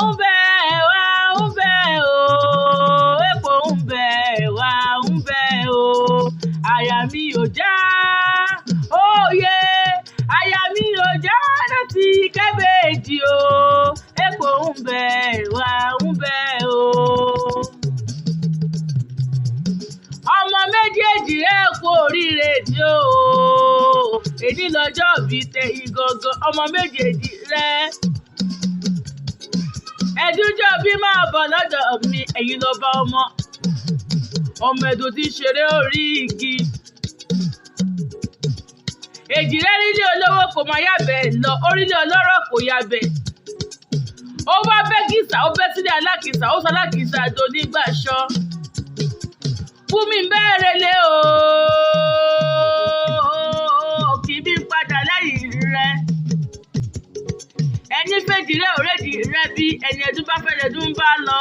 ń bẹ, ẹ̀wà ń bẹ o. Epo ń bẹ, ẹ̀wà ń bẹ o. Àyà mi ò já, òye. Àyà mi ò já láti kẹ́bẹ̀ẹ́jì o. Epo ń bẹ, ẹ̀wà ń bẹ o. Ọmọ méjèèjì ẹ kú oríire ni o. Èyí lọ́jọ́ bíi tẹ̀yìn gangan, ọmọ méjèèjì rẹ. Ẹ̀dúnjọ́ bí máa bọ̀ lọ́dọ̀ mi, ẹ̀yin ló bá ọmọ. Ọmọ ẹ̀dùn ti ṣeré orí igi. Èjì rẹ nílé olówó kò máa yàbẹ̀ lọ, orílẹ̀ ọlọ́rọ̀ kò yàbẹ̀. Ó wá bẹ́ kìsà, ó bẹ́ sílé alákìsà, ó sọ alákìsà donígbàṣọ. Fúnmi bẹ́ẹ̀rẹ̀ lé o, kì í bí padà lẹ́yìn rẹ̀. Ẹni fèjì rẹ̀ òrèjì rẹ̀ bí ẹni ẹdún bá fẹ́ lẹ́dún bá lọ.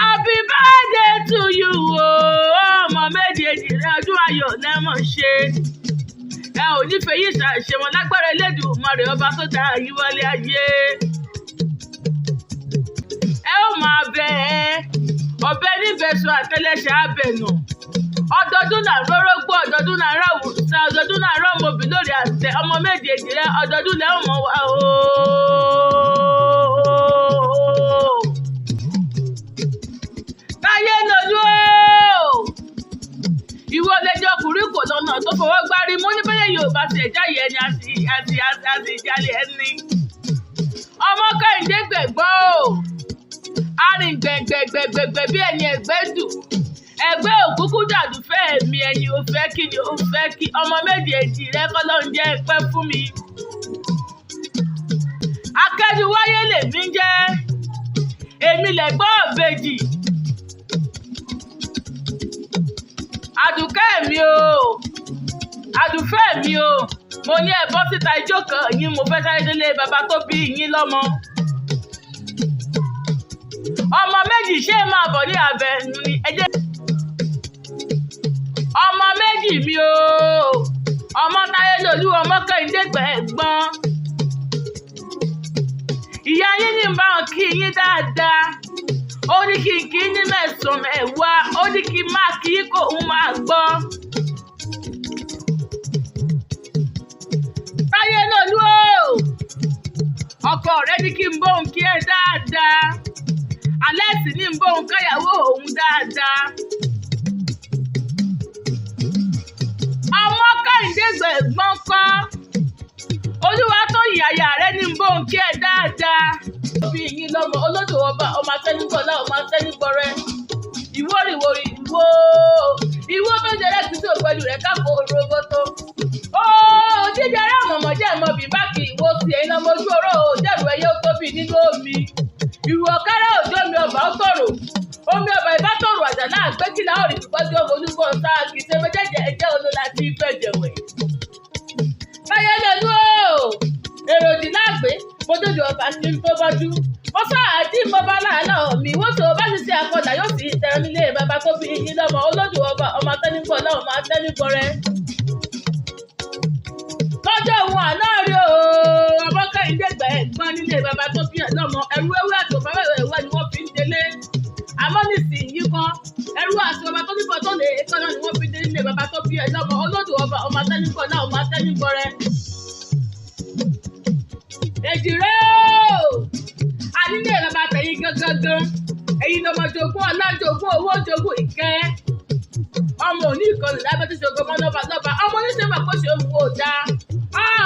Happy birthday to you o, ọmọ méjèèjì rẹ̀, ọdún ayọ̀ lẹ́mọ̀ ṣe. Ẹ ò ní fẹ́ yí ṣàṣemọ́ lágbára Elédùmarè ọba tó dá yín wálé ayé. Ẹ ó máa bẹ ẹ ọbẹ níbẹ̀sùn àtẹlẹsẹ̀ abẹnú. Ọdọọdún là ń rórógbó, ọdọọdún là ń ráwùsá, ọdọọdún là ń rọmọbì lórí àtẹ. Ọmọ méjèèjì rẹ, ọdọọdún lẹ ó mọ wá o. Táyé lójú o, ìwọ lẹjọ ọkùnrin kò lọ́nà tó fọwọ́ gbárí mú ní bẹ́ẹ̀ yóò bá tiẹ̀ jáyé ẹni àti àti àti ìjálẹ̀ ẹni. Ọmọ Kẹ́hìndé gbẹ̀gbọ́ o, arìn gbẹ̀gbẹ̀gbẹ̀gbẹ̀ bí ẹni ẹgbẹ́ dù, ẹgbẹ́ òkúkú dàdúfẹ́ mi, ẹni ò fẹ́ kí ni ò fẹ́ kí. Ọmọ méjèèjì rẹ kọ́ ló ń jẹ́ pẹ́ fún mi. Akẹ́dùwáyé lèmi ń jẹ́, èmi lẹ̀gbọ́n ìbejì. Àdùkẹ́ mi o, àdùfẹ́ mi o, mo ní ẹ bọ́ síta ijó kan yín, mo fẹ́ sáré délé bàbá tó bí yín lọ́mọ. Ọmọ méjì ṣé máa bọ̀ ní abẹnú ni ẹ jẹ́. Ọmọ méjì mi o, ọmọ Táyé lolú, ọmọ Kẹ́hìndé gbẹ̀gbọ́n. Ìyá yín ní bá wọn kí yín dáadáa. Ó ní kí n kí ní mẹ́sàn-án mẹ́wàá, ó ní kí n máa kí kó ń máa gbọ́. Táyé lolú o, ọkọ rẹ ní kí n bóun kí ẹ dáadáa. Alẹ́ sì ní n bóun káyàwó òun dáadáa. Ọmọ Kẹ́hìndé gbẹ̀gbọ́n kọ́. Olúwa tó yàyà rẹ ní n bóun kí ẹ dáadáa. Bí yín lọ́mọ olódò ọba, ọmọ atẹ́nigbọ̀lá, ọmọ atẹ́nigbọrẹ. Ìwórìwòrì ìwó. Ìwó tó jẹrẹ kìí sí ògbẹ́lú rẹ̀ káfọ́ orogoto. Ó jíjẹrẹ àmọ̀mọ̀ jẹ́ mọ́ bí bá kì í wo sí ẹ̀yin ọmọ ojú oró o, jẹ́rù ẹyẹ ó tóbi nínú omi. Ìrù ọ̀kẹ́rẹ́ òjò mi ọba ó tòrò. Omi ọba ìbá tòrò àjàlá àgbékìlá òrì pípọ́jú ọmọ olúgbọ̀n sáà kìí ṣe méjèèjì ẹ̀jẹ̀ olú láti ìfẹ́ jẹ̀wẹ̀. Táyé lolú o, èrò òdì láàgbé, mo dójú ọba sí tó bọ́jú. Mo sáà tí mo bá láàlọ́ mi, wọ́n tó bá sì ṣe àkọlà yóò sì tẹ̀rẹ̀ nílé bàbá tó bí yín lọ́mọ olódù ọba, ọmọ atẹ́nigbọ̀lá, ọmọ atẹ́nigbọrẹ. Lọ́jọ́ òun àná rí o, ọmọ Kẹ́hìndé gbẹ̀gbọ́n nílé bàbá tó bí ẹ̀ lọ́mọ, ẹrú ewé àti ọba wẹ̀wẹ̀ ni wọ́n fi ń délé. Àmọ́ nísìnyí kan, ẹrú àti ọba tó níbọn tó lè kọ́nà ni wọ́n fi délé nílé bàbá tó bí ẹ̀ lọ́mọ olódù ọba, ọmọ atẹ́nigbọ̀lá, ọmọ atẹ́nigbọrẹ. Èjì rẹ o, ànílé bàbá tẹ̀yìn gangan, ẹ̀yin lọ́mọ jogún ọlá, jogún owó, jogún ìkẹ́. Ọmọ òní ìkọlù lábẹ́ tó ṣogo mọ́ lọ́ba lọ́ba, ọmọ oníṣẹ́ mọ̀ pé ṣe òun ò dáa.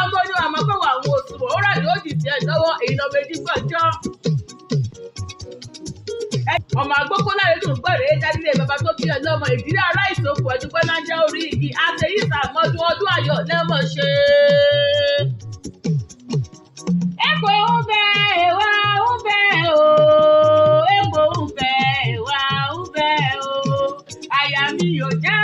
Ọmọ oní àmọ́ pé wà àwọn òṣùwọ̀n, ó rà yóò dì tiẹ̀ lọ́wọ́, èyí lọ́mọ èjì gbọ́jọ́. Ọmọ àgbókó láyé dùn gbọ́rẹ̀ dádílé bàbá tó bí ọlọ́mọ, ìdílé aláìsòkò ẹ̀dúgbẹ́ náà jẹ́ orí igi, àtẹ̀yí ìsàmọ́dún ọdún ayọ̀ lẹ́mọ̀ ṣe. Epo ń bẹ, ẹ̀wà ń bẹ o. Epo ń bẹ, ẹ̀wà ń bẹ o. Àyà mi ò já.